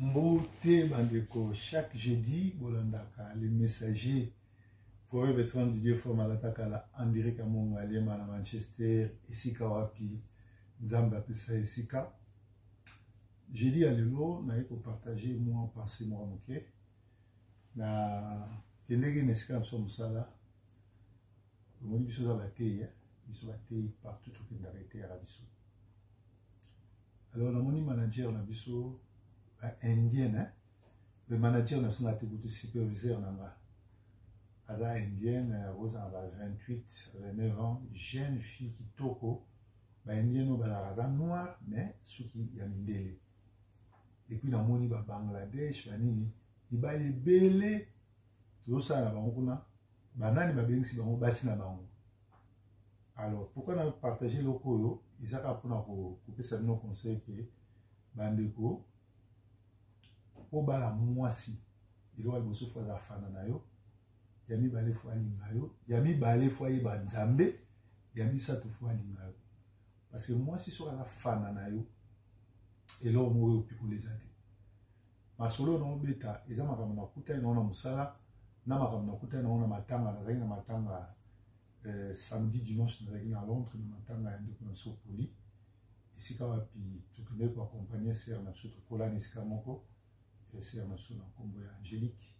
Mbote bandeko, chaque jeudi bolandaka le messager Proverbe 30 Didier Forme alatakala en direct ya Mongo Aliema na Manchester, esika wapi Nzambe apesa esika. Jeudi ya lelo naye kopartage mwa pensée moko moke na kendeki na esika na biso mosala. Omoni biso oza bateyi, biso bateyi partout tokendaka eteyaka biso. Alors namoni manager na biso ba indienne, hein? Le manager na biso na te kutu superviseur na nga aza indienne, akozala ba 28 29 ans, jeune fille kitoko. Ba indienne oyo bazalaka aza noir mais suki ya mindele. Et puis namoni ba Bangladesh banini mibali ebele tozosala na bango kuna, banani babengisi bango basi na bango. Alors pourquoi na partager eloko oyo eza kaka mpona kopesa bino conseil ke bandeko, obala mwasi eloko ya liboso fo aza fana na yo, ya mibale fo alinga yo, ya mibale fo ayeba Nzambe, ya misato fo alinga yo. Parce que mwasi soki aza fana na yo, eloko moko oyo opikola eza te. Masolo na obeta eza makambo nakutani nango na mosala, na makambo nakutani nango na matanga. Nazalaki na matanga samedi dimanche, nazalaki na Londres na matanga ya ndeko na biso Poli, esika wapi tokendaki koaccompagne sœur na biso, tokolani esika moko, sœur na biso na nkombo ya Angélique,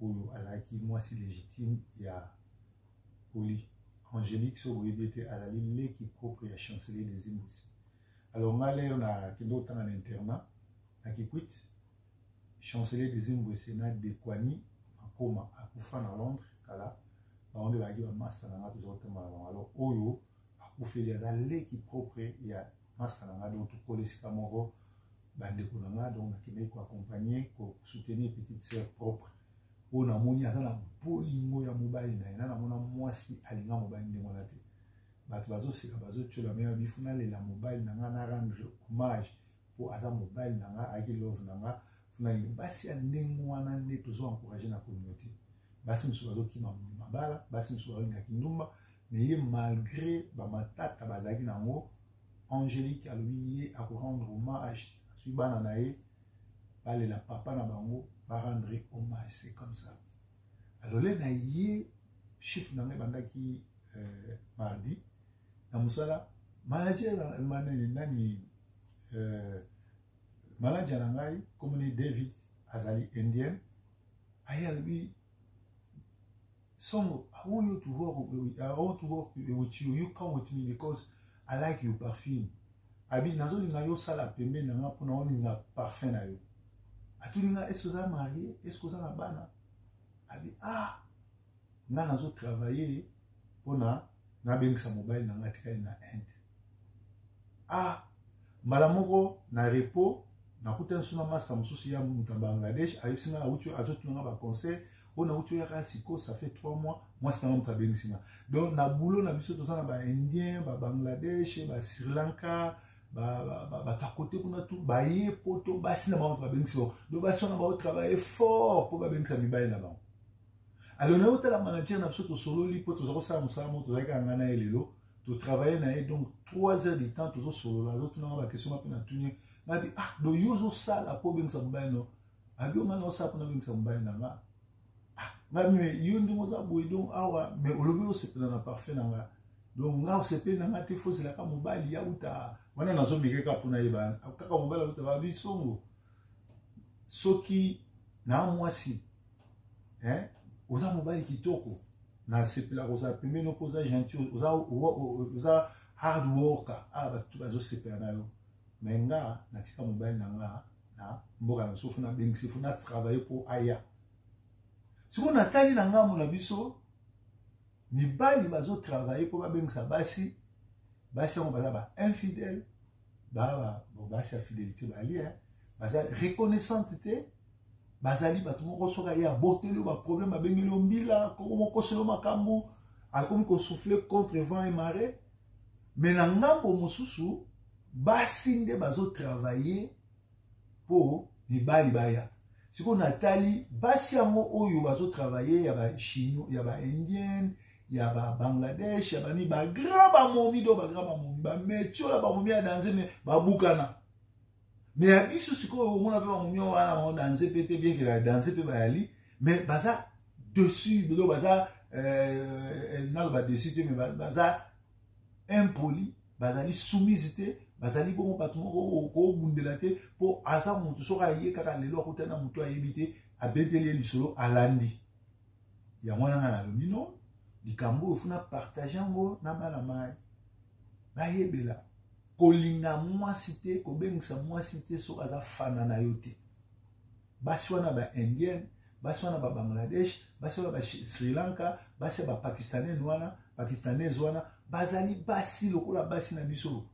oyo azalaki mwasi légitime ya Poli. Angélique, soki boyebi ete azali leki propre ya chancelier des Zimbabwe. Alors nga lere nakende kotanga na internat na Kikwit, chancelier des Zimbabwe na Dekwani Makoma akufa na Londres kala, bango nde bazalaki bamasta na nga, toza kotambola na bango. Alors oyo akufeli aza leki propre ya masta na nga, donc tokola esika moko bandeko na nga. Donc nakendaki koaccompagne, kosoutenir petite sœur propre oyo namoni aza na bolingo ya mobali na ye. Na namona mwasi alinga mobali ndenge wana te. Bato bazoseka, bazotiola, me bifu nalela mobali na nga, na rendre hommage mpo aza mobali na nga, ayaki love na nga. Funa basi ya ndenge wana nde tozo encourage na communauté. Basi mosusu bazokima mabala, basi mosusu bazolinga kindumba, mais ye malgré bamatata bazalaki nango, Angélique alobi ye akorendre hommage, azwi bana na ye balela papa na bango, barendre hommage, c'est comme ça. Alors le na ye chiffre na ngai ebandaki mardi na mosala, manager nani, manager na ngai komoni David, azali indienne, aye alobi: "Songo, I want you to work, I want to work with you. You come with me because I like your perfume." Abi nazolinga yo osala pembeni na nga mpona olinga parfum na yo. Atuni nga: "Est-ce oza marié? Est-ce oza na bana?" Abi: "Ah, nga nazotravaille mpona nabengisa mobali na nga atikali na Inde." Ah, mbala moko na repos nakutani so na masta mosusu ya moto ya Bangladesh, ayebisi nga auti azotuna nga baconseil oyo nauti oyaka sikoyo, ça fait 3 mois mwasi na nga moto abengisi nga. Donc na boulot na biso toza na baindien, babangladesh, basri Lanka, bato ya kote kuna tu baye poto, basi na bango bato babengisi bango. Donc basi wana baotravaille fort mpo babengisa mibali na bango. Alors naye otala manager na biso, tosololi mpo toza kosala mosala moko, tozalaki kaka ngai na ye lelo, totravaille na ye. Donc 3 heures du temps tozosolola, azotuna nga baquestion, nga mpe natuni. Ngabi: "Ah, do yo ozosala mpo obengisa mobali no?" Abi: "Nga na osala mpo nabengisa mobali na nga." Ah, ngabi: "Me yo ndenge oza boye, donc awa me olobi osepela na parfum na nga, donc nga osepeli na nga te, fo ozelaka mobali ya uta wana." Nazomeke kaka mpona yeba kaka mobali auta. Babi: "Songo, soki na mwasi, eh, oza mobali kitoko, nasepela kozala pembeni mpo oza gentil, oza hard worker. Ah, bato bazosepela na yo. Me nga natika mobali na nga na mboka na biso, fo nabengisi, fo natravaille mpo aya." Sikoyo natali na ngambo na biso, mibali bazotravaille mpo babengisa basi, basi yango baza ba infidèle, basi ya fidélité bali, baza reconnaissante te. Bazali bato moko soki aye aboteli yo baproblème, abengeli yo mbila, koko mokoseli yo makambo, akomi kosouffle contre vent et marée. Me na ngambo mosusu, basi nde bazotravaille mpo mibali baya. Sikoyo natali basi yango oyo bazotravaille ya bachinois, ya baindienne, ya babangladesh, ya bani, bagrand bamomi, do bagrand bamomi, bametiola, bamomi ya danze, me babukana. Mais ya biso sikoyo omona mpe bamomio wana bango danse mpe te, bien que la danse mpe bayali, mais baza dessus, donc baza naloba dessus te, mais baza impoli, bazali soumise te, bazali bongo bato moko kobundela te, mpo aza motu soki aye kaka lelo akutani na motu ayebi te, abeteli ye lisolo, alandi yango wana. Ngai nalobi no likambo oyo funa partage yango na bana mai bayebela kolinga mwasi te, kobengisa mwasi te soki aza fana na yo te. Basi wana ba indienne, basi wana ba Bangladesh, basi wana ba Sri Lanka, basi ya ba pakistanais wana, pakistanaise wana, bazali basi lokola basi na biso.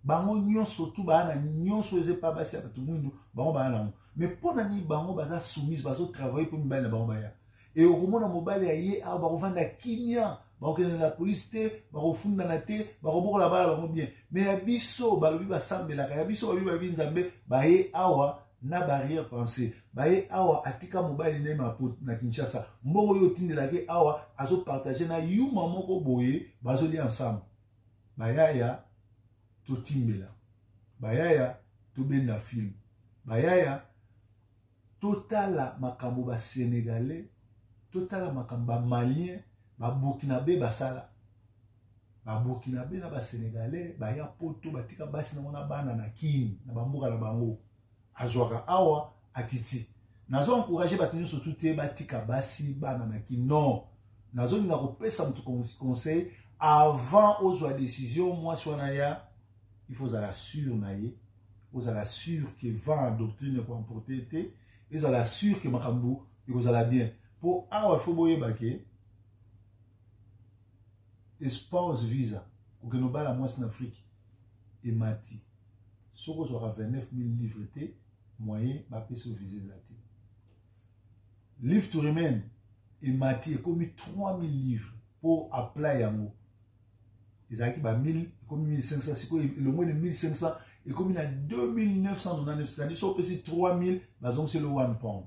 Bango nyonso tu baa na nyonso eza epa basi ya bato mwindu, bango baa nango. Mais mpo na nini bango baza soumise, bazotravaille mpo mibali na bango baya? E okomona mobali ya ye awa, bakovanda kimia, bakokende na polise te, bakofundana te, bakobokola bana bango bien. Mais ya biso balobi basambelaka, ya biso balobi bayebi Nzambe, baye awa na barrière pensée, baye awa atika mobali na ye na Kinshasa, mbongo oyo otindelaki awa azopartage na yuma moko boye, bazolia ensemble. Bayaya totimbela, bayaya tobenda film, bayaya totala makambo basénégalais, totala makambo bamalien, baburkinabe basala. Baburkinabe na basénégalais baya Poto, batika basi nango na bana na Kini, na bamboka na bango, azwaka awa akiti. Nazo encourage bato nyonso tu te batika basi bana na Kini, non. Nazolinga kopesa moto conseil: avant ozwa décision mwasi wana ya, il faut ozala sûr na ye, ozala sûr que vent ya doctrine ekoemporte te, ezala sûr que makambo ekozala bien. Mpo awa faut boyeba ke spouse visa, kokende obala mwasi na Afrique, emati. Soki ozwaka 29 000 livre te, moyen bapesa yo visa eza te. Leave to remain emati, ekomi 3000 livre mpo apply yango. Ezalaki ba 1000, ekomi 1500. Sikoyo elongwe na 1500, ekomi na 2999, c'est-à-dire soki opesi 3000, bazongiseli 1 pound.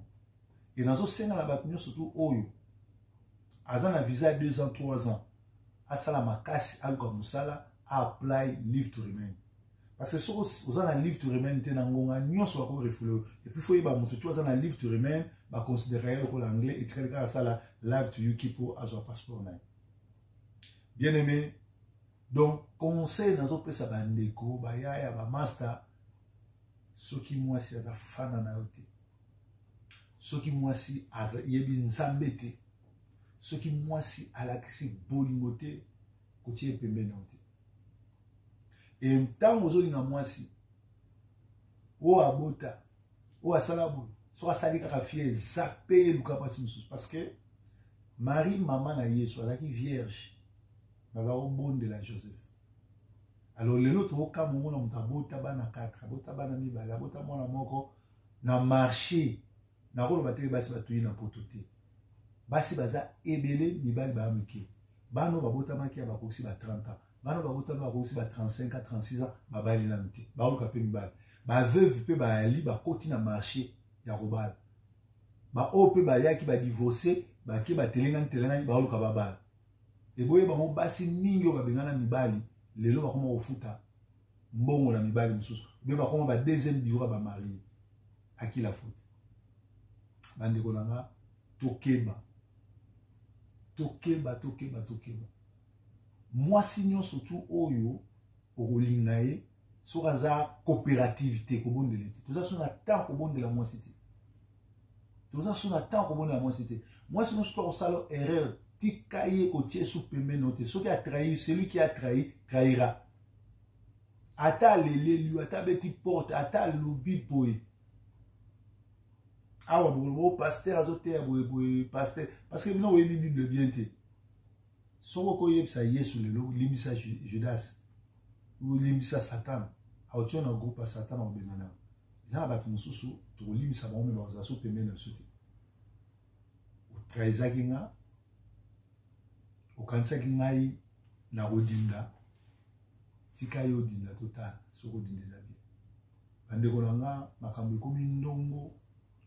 E nazosenga na bato nyonso tu oyo aza na visa ya 2 ans, 3 ans, asala makasi, aluka mosala, apply leave to remain, parce que soki oza na leave to remain te, na ngonga nyonso bakorefouler oyo. Et puis faut yeba, moto tu aza na leave to remain, baconsidérer ye lokola anglais, etikali kaka asala leave to UK mpo azwa passeport na ye. Bien aimé, donc conseil nazopesa bandeko, bayaya, bamaster: soki mwasi aza fana na yo te, soki mwasi ayebi Nzambe te, soki mwasi alakisi bolingo te, kotia ye pembeni na yo te. E ntango ozolinga mwasi oyo abota, oyo asala boye, soki asali kaka fie, eza pe eluka mwasi mosusu, parce que Marie, mama na Yesu, azalaki vierge, baza kobondela Joseph. Alors lelo tokokamwa, omona moto abota bana 4, abota bana mibale, abota mwana moko na marché. Nakoloba te basi batoyi na Poto te. Basi baza ebele, mibali baya mike. Bana oyo babotamaki ya bakokisi ba 30 ans, bana oyo babotami bakokisi ba 35 ans, 36 ans, babali nanu te, baoluka mpe mibali. Baveuve mpe bayali, bakoti na marché ya kobala. Baoyo mpe bayaki badivorce, bake batelengani telengani, baoluka babala. Eboye bango basi mingi oyo babengana mibali, lelo bakoma kofuta mbongo na mibali mosusu, be bakoma ba deuxième bureau ya bamarie. À qui la faute? Bandeko na nga, tokeba, tokeba, tokeba, tokeba. Mwasi nyonso tu oyo okolinga ye, soki aza coopérative te, kobondela te. Toza so na temps kobondela mwasi te, toza so na temps kobondela mwasi te. Mwasi nyonso to akosala erreur, tika ye, kotia su pembeni te. Soki atrahir, celui qui a trahi trahira. Ata aleleli yo, ata abeti porte, ata alobi boye awa, bokoloba pasteur azoteya boye boye, pasteur, parce que bino oyebi Bible bien te. Soki okoyebisa Yesu lelo: "Limbisa Judas, olimbisa Satan", aotia na groupe ya Satan, akobengana. Eza na bato mosusu tokolimbisa bango, me bakozala so pembeni na biso te. Otrahisaki nga, okanisaki ngai na kodinda, tika ye odinda, totala soki odinda eza bien. Bandeko na nga, makambo ekomi ndongo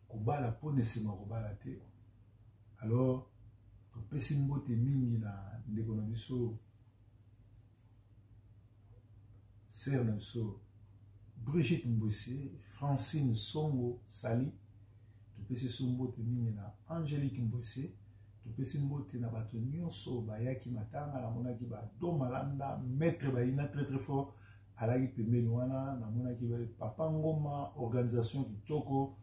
kobala mpona esima kobala te. Alors topesi mbote mingi na ndeko na biso, sœur na biso. Brigitte Mbwese, Francine Songo Sali, topesi so mbote mingi na Angelique Mbwese, topesi mbote na bato nyonso bayaki matanga, namonaki ba Domalanda, maître Bayina très très fort alaki pembeni wana, namonaki papa Ngoma, organisation kitoko,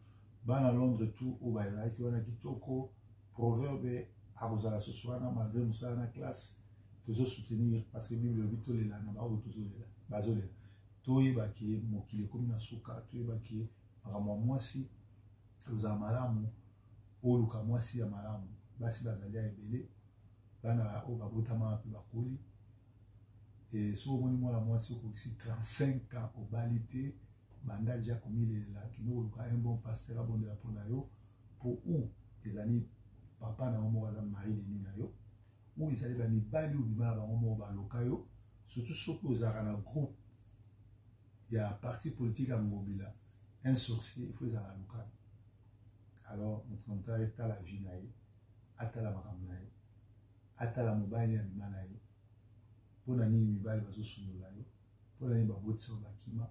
bana Londres tout oyo bazalaki wana kitoko, proverbe akozala susu wana malgré mosala na classe tozo soutenir parce que Bible elobi tolela na baoyo tozolela bazolela. Toyeba ke mokili ekomi na suka, toyeba ke makambo ya mwasi ozala malamu, oluka mwasi ya malamu. Basi bazali ya ebele, bana oyo babotama mpe bakoli. E soki omoni mwana mwasi okokisi 35 ans obali te, banda deja komilelela, kende koluka un bon pasteur abondela mpo na yo, mpo ou ezali papa na yo moko aza mari de nuit na yo, ou ezali ba mibali oyo bima na bango moko baloka yo, surtout soki ozalaka na groupe ya parti politique ya Ngobila, un sorcier, il faut ezala local. Alors moto na moto atala vie na ye, atala makambo na ye, atala mobali ya bima na ye, mpo na nini mibali bazosundola yo, mpo na nini babotisa yo bakima.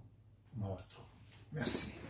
Mawa trop. Merci.